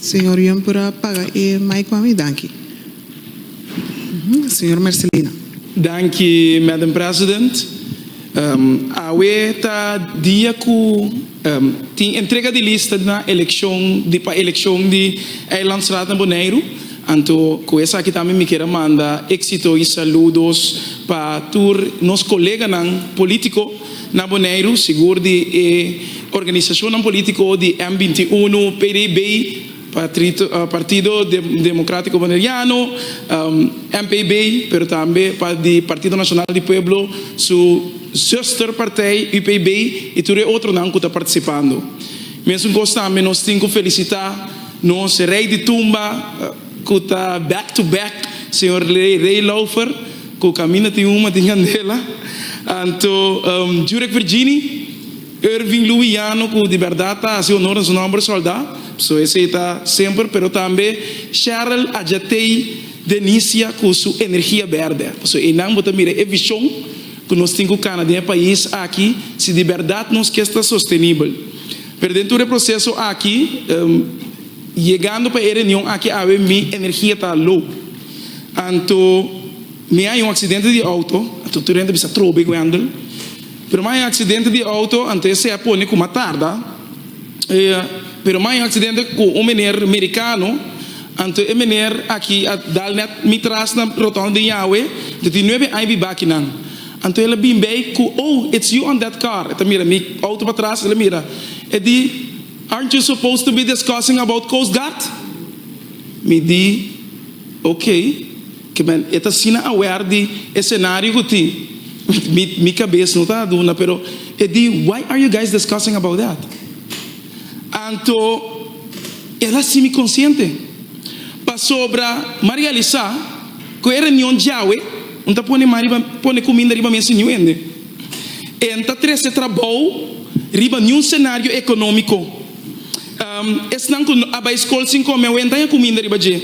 Señor Yum por a paga e mic pa mi? Danki. Señor Mercelina. Danki Madam President. Awe ta dia ku tin entrega di lista na elekshon di pa elekshon di Eilandsraad na Boneiru. Anto ku esaki tambe mi kier a manda éksito i saludos pa tur nos koleganan polítiko na Boneiru, sigur di e organisashonnan polítiko di M 21, PDB, Partido Democrático Boneriano, MPB, pero tambe pa di Partido Nacional di Pueblo, su zusterpartij UPB y tur e otronan cu ta participando. Mesun cos tambe nos tin cu felicita nos Rey di Tumba cu ta back to back, señor Ray Lauffer, cu caminda tin huma tin candela, anto Jurek Virgini. Irving Luiano ku di bèrdat ta hasi honor na su nòmber sòldá, so esei ta semper, pero tambe Cheryl Adjatey Denicia ku su energia bèrdè. Pasobra einan bo ta mira e vishon ku nos tin ku kana den e pais aki si di bèrdat nos ke sta sostenibel. Pero den tur e proseso aki, yegando pa e reunion aki awe mi energia ta low. Anto mi a haña un aksidente di outo, anto tur hende a bisa trobe Gwendel. Pero m'a haña accidente di auto, anto esei a pone cu m'a tarda. Pero m'a haña accidente cu un meneer mericano, anto e meneer aki a dal net mi tras na rotonda di Yahwe, anto tin nuebe aña biba akinan. Anto el a bin bay cu, Oh, it's you on that car. E ta mira mi auto patras, el a mira. E di, Aren't you supposed to be discussing about Coast Guard? Mi di, Ok. Ke men e ta asina aware di e scenario ku tin. Mi mi kabes no ta duna pero e di why are you guys discussing about that? Anto el a hasi mi konsiente pasobra m'a realisa ku e reunion djawe un ta pone man riba pone kuminda riba mesa niun hende. E n ta trese trabou riba niun scenario ekonómiko. Esnan ku a bai skol sin kome awe n ta haña kuminda riba dje.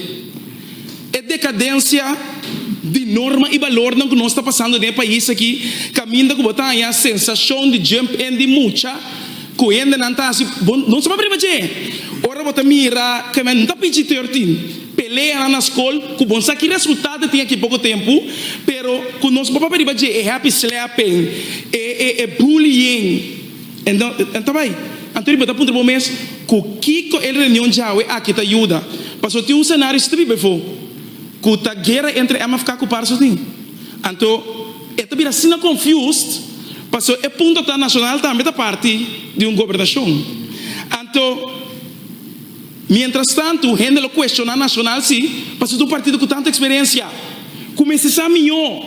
E dekadensia di norma i balornan ku nos ta pasando den e pais aki, kaminda ku bo ta haña sensashon di jump in di mucha ku hendenan ta hasi, bo no sa papia riba dje. Ora bo ta mira ke men no ta PG 13, peleanan na skol ku bo no sa ki resultado e tin aki poko tempu, pero ku nos por papia riba dje, e happy slapping, e e bullying. En ta bai. Anto riba ta puntra bo mes, Ku kiko e reunion djawe aki ta yuda? Pasobra tin un senario si ta biba efo, ku ta guera entre MFK ku par sotin. Anto e ta bira asina confused, pasobra e punto ta Nacional tambe ta parti di un gobernashon. Anto mientras tanto hende lo cuestiona Nacional si, pasobra ta un partido ku tanto experiencia, ku mester sa mihó.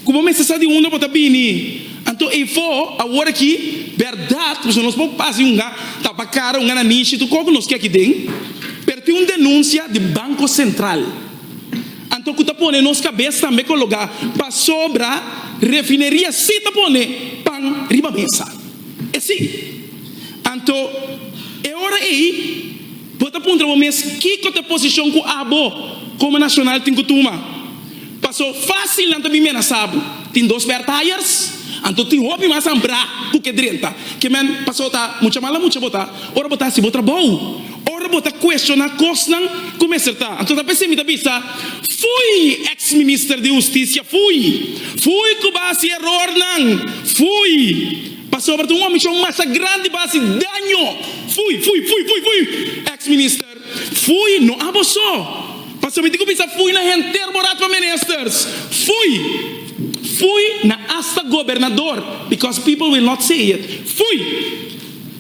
Ku bo mester sa di unda bo ta bini. Anto eifó, awor aki, bèrdat, pasobra nos por hasi un ga tapa kara, un ga nanishi, tur kos ku nos ke aki den, pero tin un denunsia di Banko Sentral, anto ku ta pone nos kabes tambe kologá, pasobra refineria sí ta pone pan riba mesa. E sí. Anto e ora ei, bo ta puntra bo mes kiko ta e posishon ku abo komo nashonal tin ku tuma. Paso fácil nan ta bin menasá bo. Tin dos spare tires, anto tin hopi mas hambrá ku ke drenta. Ke men paso ta mucha mala mucha bo ta ora bo ta hasi bo trabou, ora bo ta kuestioná kosnan ku mester ta. Anto ta p'esei mi ta bisa, Fui, ex minister di hustisia, fui! Fui ku bo a hasi erornan! Fui! Pasobra ta un omishon masha grandi bo a hasi daño! Fui, fui, fui, fui, fui, ex minister! Fui, no abo so. Pasobra mi tin ku bisa fui na henter bo Raad van Ministers. Fui! Fui na asta gobernador, because people will not say it. Fui!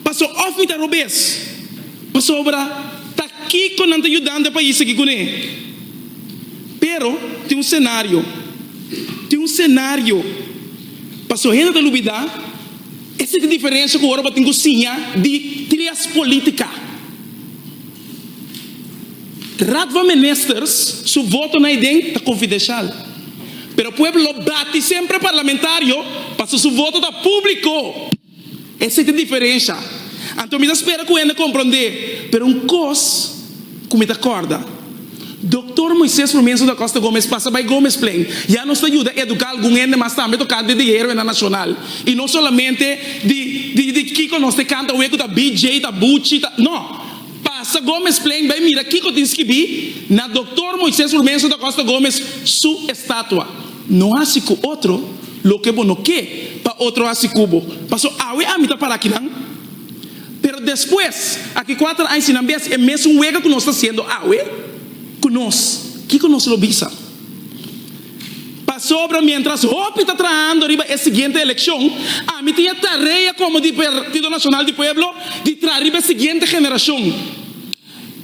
Paso of mi ta robes. Pasobra ta kiko nan ta yudando e pais aki kuné? Pero tin un senario. Tin un senario. Paso hende ta lubida esei ta diferensha ku ora bo tin ku siña di trias politica. Raad van Ministers su voto na eden ta confidencial, pero pueblo lo bati semper parlamentario pasobra su voto ta publico. Esey ta diferencia. Anto mi ta spera cu hende compronde, pero un cos cu mi ta corda, Doctor Moises Frumencio da Costa Gomez pasa bay Gomezplein, ya nos ta yuda educa algun hende mas tambe tocante di heroenan nacional y no solamente di di di kico nos te canta awe cu ta BJ, ta Buchi, ta no. Pasa. Pasa Gomezplein bai mira kiko tin skibí na Doktor Moises Urmenso da Costa Gomez su estatua. No hasi ku otro loke bo no ke pa otro hasi ku bo. Paso awe ami ta para akinan. Pero despues, aki kuater aña si nan bes e mesun wega ku nos ta hasiendo awe ku nos, kiko nos lo bisa? Pasobra mientras hopi ta trahando riba e siguiente elekshon, ami tin e tarea komo di Partido Nashonal di Pueblo di traha riba e siguiente generashon.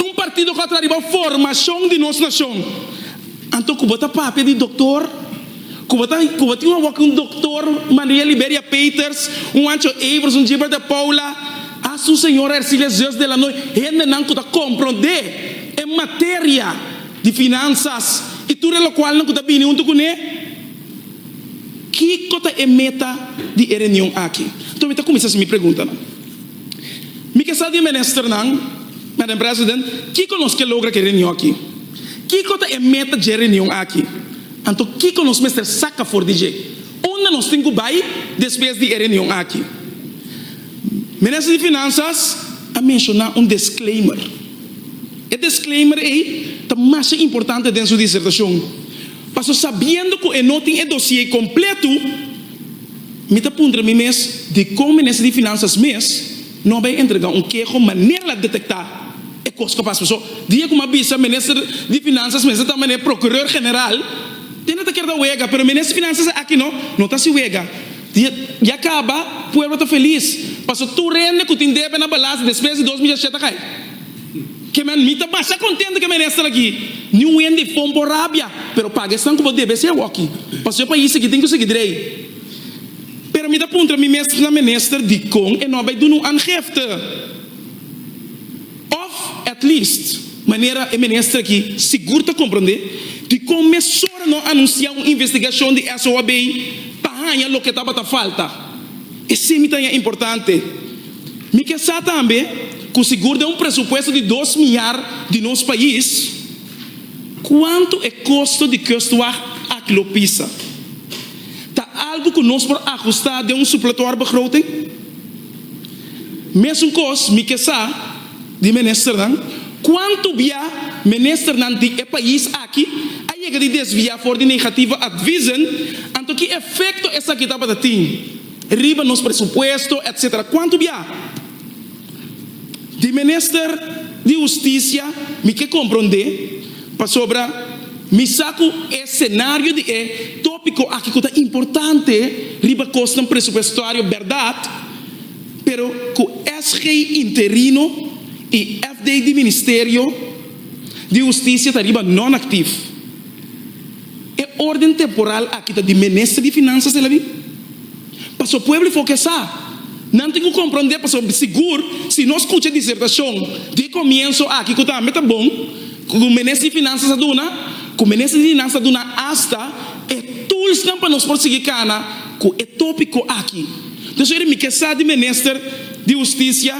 Un partido ku a traha riba formashon di nos nashon. Anto ku bo ta papia di doktor, ku bo ta ku bo tin awor ku un doktor Maria Liberia Peters, un Juancho Evers, un Gilbert de Paula, hasta un señora Ercilia Zeus de Lanoy, hendenan ku ta komprondé e materia. Di finansas i tur e lokualnan ku ta bini huntu kuné. Kiko ta e meta di e reunion aki? Anto mi ta kuminsá hasi mi preguntanan. Mi ke sa di e ministernan, Madam President, kiko nos ke logra ku e reunion aki? Kiko ta e meta dje reunion aki? Anto kiko nos mester saka for di dje? Unda nos tin ku bai despues di e reunion aki? Minister di Finansas a menshoná un disclaimer. E disclaimer ei ta masha importante den su disertacion, paso sabiendo cu e no tin e dossier completo, mi ta puntra mi mes dicon Minister di Finanzas mes no a bay entrega un keho manera el a detecta e cos cu a pasa. Paso dia cu mi a bisa Minister di Finanzas mester ta manera Procureur General, tene ta keda wega, pero Minister di Finanzas aki no, no ta haci wega. Ya caba, pueblo ta feliz, paso tur hende cu tin debe na balas despues di 2017 a cay. Ke men, mi ta masha kontento ke minister aki. Niun hende pon por rabia, pero paga esnan ku bo debe esei awoki. Pasobra e pais aki tin ku sigui drei. Pero mi ta puntra mi mes na minister dikon e no a bai duna un aangifte. Of at least, manera e minister aki sigur ta komprondé, dikon mesora no a anunsiá un investigashon di SOAB pa haña loke tabata falta. Esei mi ta haña importante. Mi ke sa tambe ku sigur den un presupuesto di dos miar di nos pais, kuantu e kosto di Kustwacht aki lo pisa? Ta algu ku nos por ahustá den un supletoire begroting? Mesun kos mi ke sa di ministernan, kuantu bia ministernan di e pais aki a yega di desviá for di negatieve adviezen, anto ki efekto esaki tabata tin? Riba nos presupuesto etc. Cuanto bia? Di minister di husticia mi ke compronde pasobra mi sa cu e scenario di e topico aki cu ta importante riba cosnan presupuestario berdad pero cu SG interino y FD di ministerio di husticia ta riba non actief. E orden temporal aki ta di minister di Finanzas el a bin? Paso pueblo for ke sa. Nan tin ku komprondé paso sigur si nos skucha disertashon di e komienso aki ku tambe ta bon ku minister di Finanzas a duna, ku minister di Finanzas a duna asta e toolsnan pa nos por sigui kana ku e topiko aki. Entonces ora mi ke sa di minister di Hustisia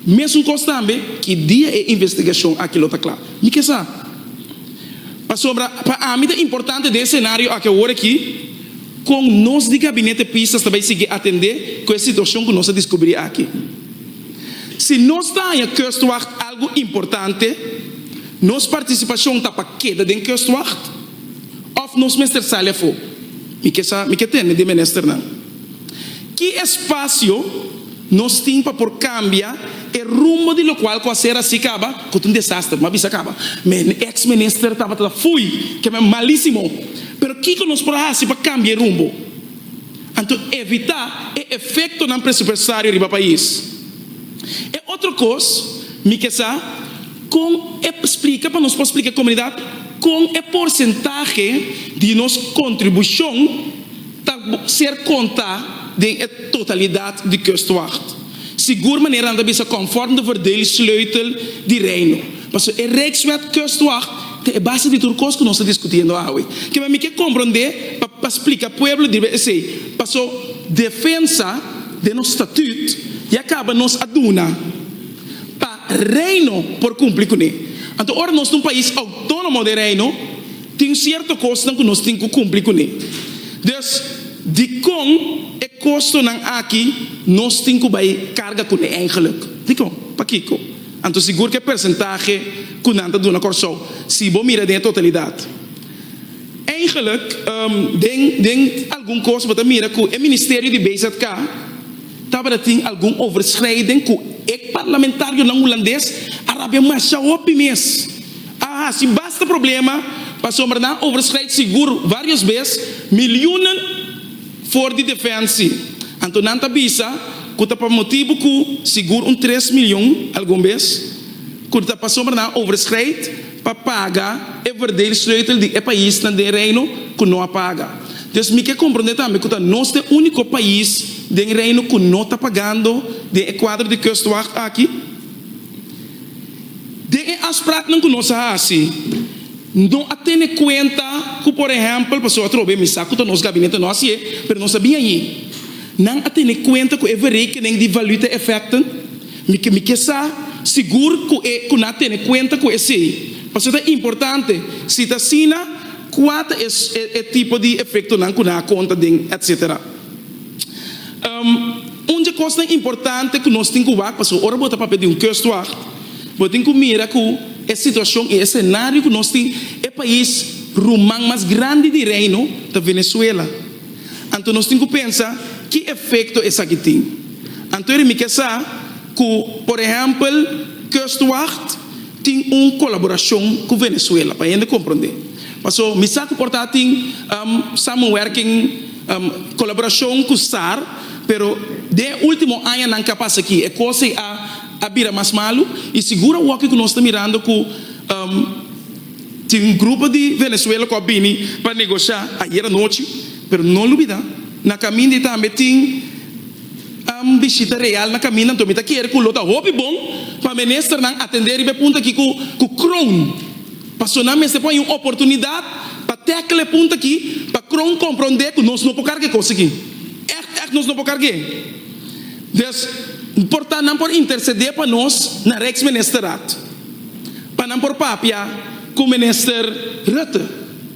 mesun kos tambe ki dia e investigashon aki lo ta kla. Mi ke sa. Pasobra pa ami ta importante den e senario aki awor aki kon nos di Gabinete Pisas ta bai sigui atendé ku e situashon ku nos a diskubrí aki. Si nos ta haña Kustwacht algu importante, nos partisipashon ta pa keda den Kustwacht òf nos mester sali afó? Mi ke sa, mi ke tende di e ministernan. Ki espasio nos tin pa por kambia e rumbo di lokual ku a ser hasi kaba ku ta un desaster? Mi a bisa kaba, mi ex minister tabata ta fui, ke men malisimo. Pero kiko nos por hasi pa kambia e rumbo? Anto evitá e efektonan presupuestario riba pais. E otro kos mi ke sa kon e splika pa nos por splika e komunidat kon e porsentahe di nos kontribushon ta ser kontá den e totalidat di Kustwacht, sigur manera nan ta bisa konform de verdeelsleutel di Reino. Pasobra e Rijkswet Kustwacht ta e base di tur kos ku nos ta diskutiendo awe. Kema mi ke komprondé pa pa splika pueblo riba esei, paso defensa den nos statut ya kaba nos a duna pa Reino por kumpli kuné. Anto ora nos ta un pais outónomo den Reino, Tin sierto kosnan ku nos tin ku kumpli kuné. Dus, dikon e kostonan aki nos tin ku bai karga kuné eigenlik? Dikon? Pakiko? Anto sigur ku e persentahe ku nan ta duna Kòrsou, si bo mira den e totalidat. Eigenlijk, den den algun kos bo ta mira ku e ministerio di BZK tabata tin algun overschrijding ku e parlamentarionan hulandes a rabia masha hopi mes. A hasi basta problema pasobra nan a overschrijd sigur varios bes milioenen for di Defensie. Anto nan ta bisa ku ta pa motibu ku sigur un tres milyon algun bes ku ta pasobra nan a overschrijd pa paga e verdeelsleutel di e paisnan den Reino ku no a paga. Dus mi ke komprondé tambe ku ta nos ta e úniko pais den Reino ku no ta pagando den e kuadro di Kustwacht aki. Den e afspraaknan ku nos a hasi, no a tene kuenta ku por ehèmpel, pasobra atrobe mi sa ku ta nos gabinete no hasié, pero nos a bin ayi. Nan a tene kuenta ku e verrekening di valuta-effecten. Mi ke mi ke sa sigur ku e ku nan a tene kuenta ku esei, pasobra ta importante. Si ta asina, kua ta e e tipo di efektonan ku nan a konta den etsetera. Un dje kosnan importante ku nos tin ku wak, pasobra ora bo ta papia di un kustwacht, bo tin ku mira ku e situashon i e senario ku nos tin, e pais ruman mas grandi di Reino ta Venezuela. Anto nos tin ku pensa ki efekto esaki tin. Anto eri mi ke sa ku, por ehèmpel, kustwacht tin un kolaborashon ku Venezuela, pa hende komprondé. Pasobra mi sa ku por ta tin samenwerking. Kolaborashon ku sar, pero den e último añanan ku a pasa aki e kos ei a a bira mas malu i sigur awoki ku nos ta mirando ku tin un grupo di Venezuela ku a bini pa negoshá ayer anochi, pero no lubida na kaminda ei tambe tin bishita real na kaminda, anto mi ta kere ku lo ta hopi bon pa ministernan atendé riba e punto aki ku ku Kroon. Pasobra nan mester por haña un oportunidat pa tackle e punto aki, pa Kroon komprondé ku nos no por karga e kos aki. Ègt, ègt nos no por karg'é. Dus, por ta nan por intersedé pa nos na Rijksministerraad, pa nan por papia ku Minister Rutte,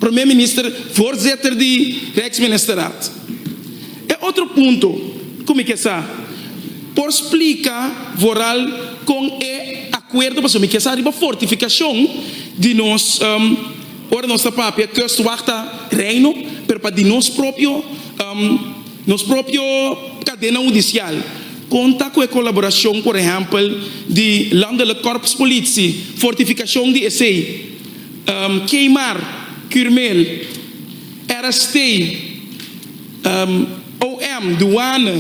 Prome Minister, voorzitter di Rijksministerraad. E otro punto ku mi ke sa, por splika vooral kon e akuerdo, pasobra mi ke sa riba fortifikashon di nos, ora nos ta papia kustwacht ta Reino, pero pa di nos propio, nos propio kadena hudisial, kon ta ku e kolaborashon por ehèmpel di Landelijk Korpspolitie, fortifikashon di esei, Kmar, Curmel, RST. OM, Douane,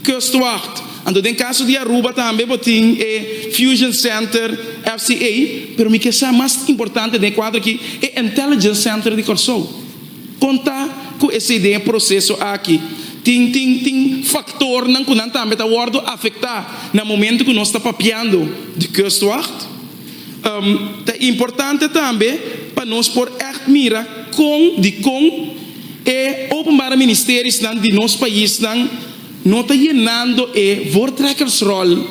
Kustwacht, anto den kaso di Aruba tambe bo tin e Fusion Center, FCA, pero mi ke sa mas importante den e kuadro aki e Intelligence Center di Kòrsou. Kon ta ku esei den e proseso aki? Tin tin tin faktornan ku nan tambe ta wòrdu afektá na momento ku nos ta papiando di Kustwacht. Ta importante tambe pa nos por ègt mira kon dikon e openbare ministerisnan di nos paisnan no ta yenando e voortrekkersrol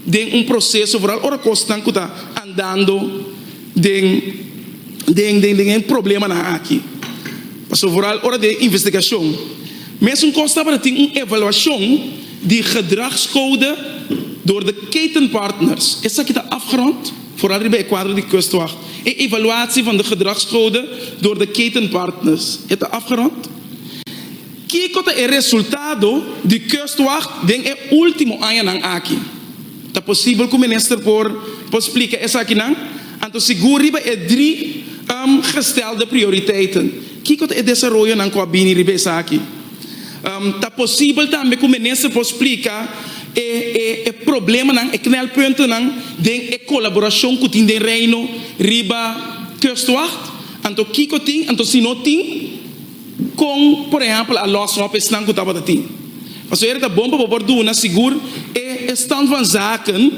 den un proseso, vooral ora kosnan ku ta andando den den den den e problemanan aki. Pasobra vooral ora den investigashon. Mesun kos tabata tin un evaluashon di gedragscode door de ketenpartners. Esaki ta afgerond, vooral riba e kuadro di Kustwacht. E evaluatie van de gedragscode door de ketenpartners, e ta afgerond. Kiko ta e resultado di Kustwacht den e ultimo añanan aki? Ta posibel ku minister por por splika esakinan? Anto sigur riba e dri gestelde prioriteiten, kiko ta e desaroyonan ku a bini riba esaki? Ta posibel tambe ku minister por splika e e e problemanan, e knelpuntennan den e kolaborashon ku tin den Reino riba Kustwacht? Anto kiko tin? Anto si no tin, Kon, por ehèmpel, a lòs òp esnan ku tabata tin? Pasobra ta bon pa bo por duna sigur e stand van zaken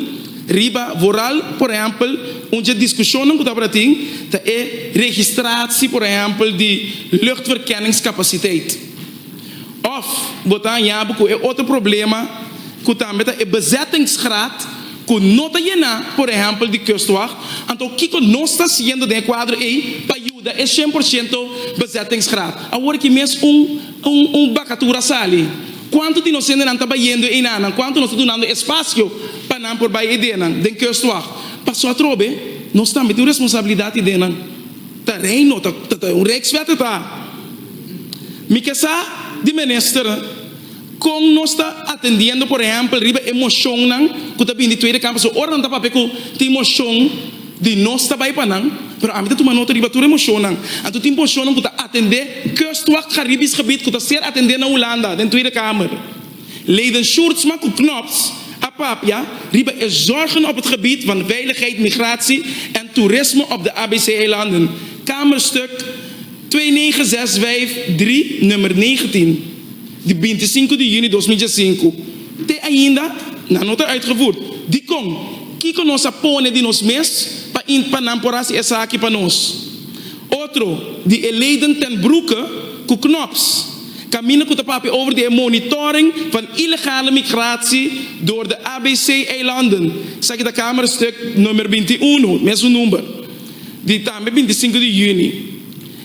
riba vooral, por ehèmpel, un dje diskushonnan ku tabata tin ta e registratie, por ehèmpel, di luchtverkenningscapaciteit. Òf bo ta haña bo ku e otro problema ku tambe ta e bezettingsgraad ku no ta yená, por ehèmpel, di Kustwacht, anto kiko nos ta hasiendo den e kuadro ei pa yuda e 100% bezettingsgraad? Awor ki mes un un un bakatura sali, kuantu di nos hendenan ta bayendo einanan? Kuantu nos ta dunando espasio pa nan por bai eidenan den Kustwacht? Paso atrobe, nos tambe tin un responsabilidat den nan. Ta Reino, ta ta un Rijkswet e ta. Mi ke sa di minister kon nos ta atendiendo por ehempel riba e moshonnan ku ta bini di Tweede Kamer. Pasobra ora nan ta papia ku tin moshon di nos ta bai pa nan, pero ami ta tuma nota riba tur e moshonnan. Anto tin moshonnan ku ta atende Kustwacht Caribisch Gebied ku ta ser atende na Hulanda den Tweede Kamer. Leden Sjoerdsma ku Knops a papia riba e zorgen op het gebied van veiligheid, migratie en toerisme op de ABC-eilanden, Kamerstuk 29653 nummer 19 di 25 di juni 2015. Te ainda nan no ta uitgevoerd. Dikon? Kiko nos a pone di nos mes pa pa nan por hasi esaki pa nos? Otro di e leden Ten Broeke ku Knops. Kaminda ku ta papia over di e monitoring van ilegale migratie door de ABC-eilanden. Esaki ta Kamerstuk nummer 21, mesun number, di tambe 25 di juni.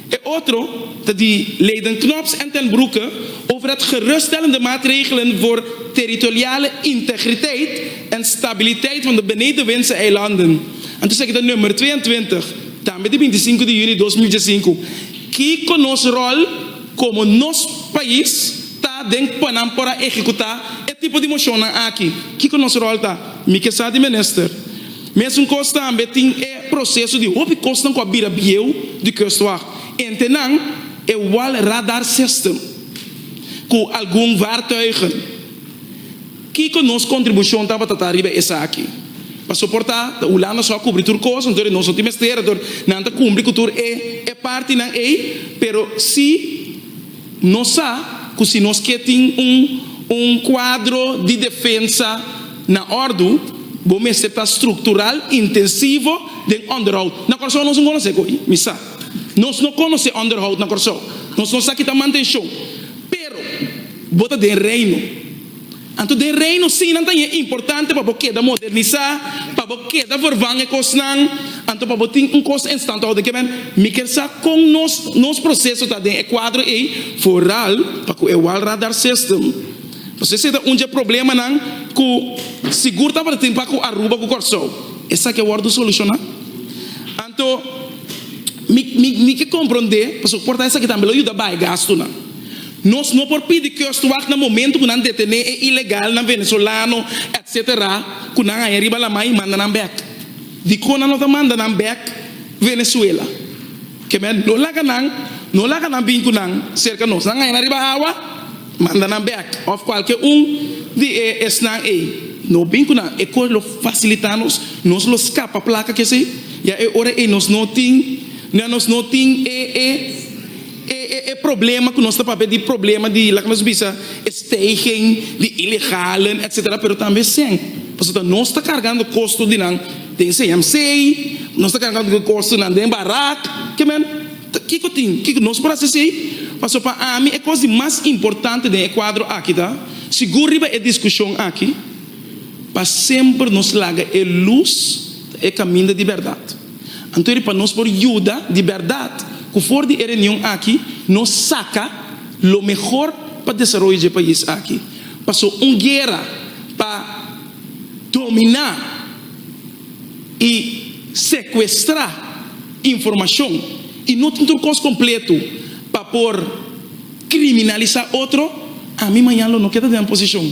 E otro ta di leden Knops en Ten Broeke over het geruststellende maatregelen voor territoriale integriteit en stabiliteit van de Benedenwindse eilanden. Anto esaki ta nummer 22, tambe di 25 di juni 2015. Kiko nos rol Komo nos pais ta den pa nan por a ehekutá e tipo di moshonnan aki? Kiko nos ròl ta? Mi ke sa di minister. Mesun kos tambe tin e proseso di hopi kosnan ku a bira bieu di Kustwacht, entre nan e wal radar system ku algun vaartuigen. Kiko nos kontribushon tabata ta riba esaki? Pa soportá, ta Hulanda so a kubri tur kos, anto nos no tin mester, anto nan ta kumpli ku tur e e partinan ei, pero si nos sa ku si nos ke tin un un kuadro di defensa na òrdu, bo mester ta struktural, intensivo den ònderhoud. Na Kòrsou nos no konosé ko'i, mi sa. Nos no konosé ònderhoud na Kòrsou. Nos no sa kita mantenshon. Pero bo ta den Reino. Anto den Reino sí nan ta ñe importante pa bo keda modernisá, pa bo keda vervang e kosnan, anto pa bo tin un kos en stand houden. Ke men, mi kier sa kon nos nos proseso ta den e kuadro ei, vooral pa ku e wal radar system. Pasobra esei ta un dje problemanan ku sigur tabata tin pa ku Aruba ku Kòrsou. Esaki a wòrdu solushoná. Anto mi mi mi ke komprondé, pasobra por ta esaki tambe lo yuda baha e gastunan. Nos no por pidi kustwacht na momento ku nan detené e ilegalnan venezolano etc. Ku nan haña riba lamá i manda nan bèk. Dikon nan no ta manda nan bèk Venezuela? Ke men no laga nan, no laga nan bin ku nan serka nos. Nan haña nan riba awa, manda nan bèk. Òf kualke un di e esnan ei. No bin ku nan. E kos lo fasilitá nos, nos lo skapa plaka kesei. Ya e ora ei nos no tin, ya nos no tin e e. E problema ku nos ta papia di problema di laga nos bisa e stijging di ilegalen etcetera pero tambe sèn pasobra ta nos ta kargando kosto di nan den CMC nos ta kargando kostonan den barak ke men kiko tin kiko nos por hasi esei pasobra pa ami e kos di mas importante den e kuadro aki ta sigur riba e diskushon aki pa semper nos laga e lus ta e kaminda di bèrdat. Anto eri pa nos por yuda di bèrdat ku for di e reunion aki nos saka lo mehor pa desaroyo dje pais aki. Paso un guera pa dominá i sekuestrá informashon i no tin tur kos kompletu pa por kriminalisá otro, ami mañan lo no keda den posishon.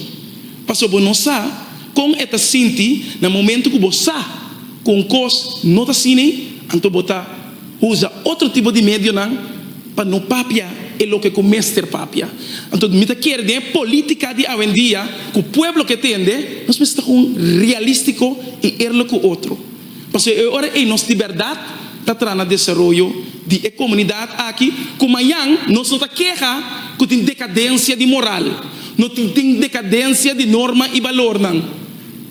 Paso bo no sa kon e ta sinti na momento ku bo sa. Ku un kos no ta asina ei, anto bo ta usa otro tipo di medionan pa no papia e loke ku mester papia. Anto mi ta kere den e politika di awendia ku pueblo ke tende, nos mester ta un realistiko i eerlijk ku otro. Pasobra e ora ei nos di bèrdat ta traha na desaroyo di e komunidat aki ku mañan nos no ta keha ku tin dekadensia di moral, no tin dekadensia di norma i balornan.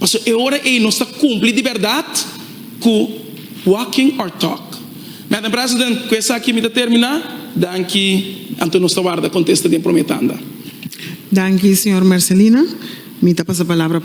Pasobra e ora ei nos ta kumpli di bèrdat ku walking our talk. Madam President, ku esaki mi ta terminá. Danki. Anto nos ta warda kontesta den promé tanda. Danki, señor Mercelina. Mi ta pasa palabra pa.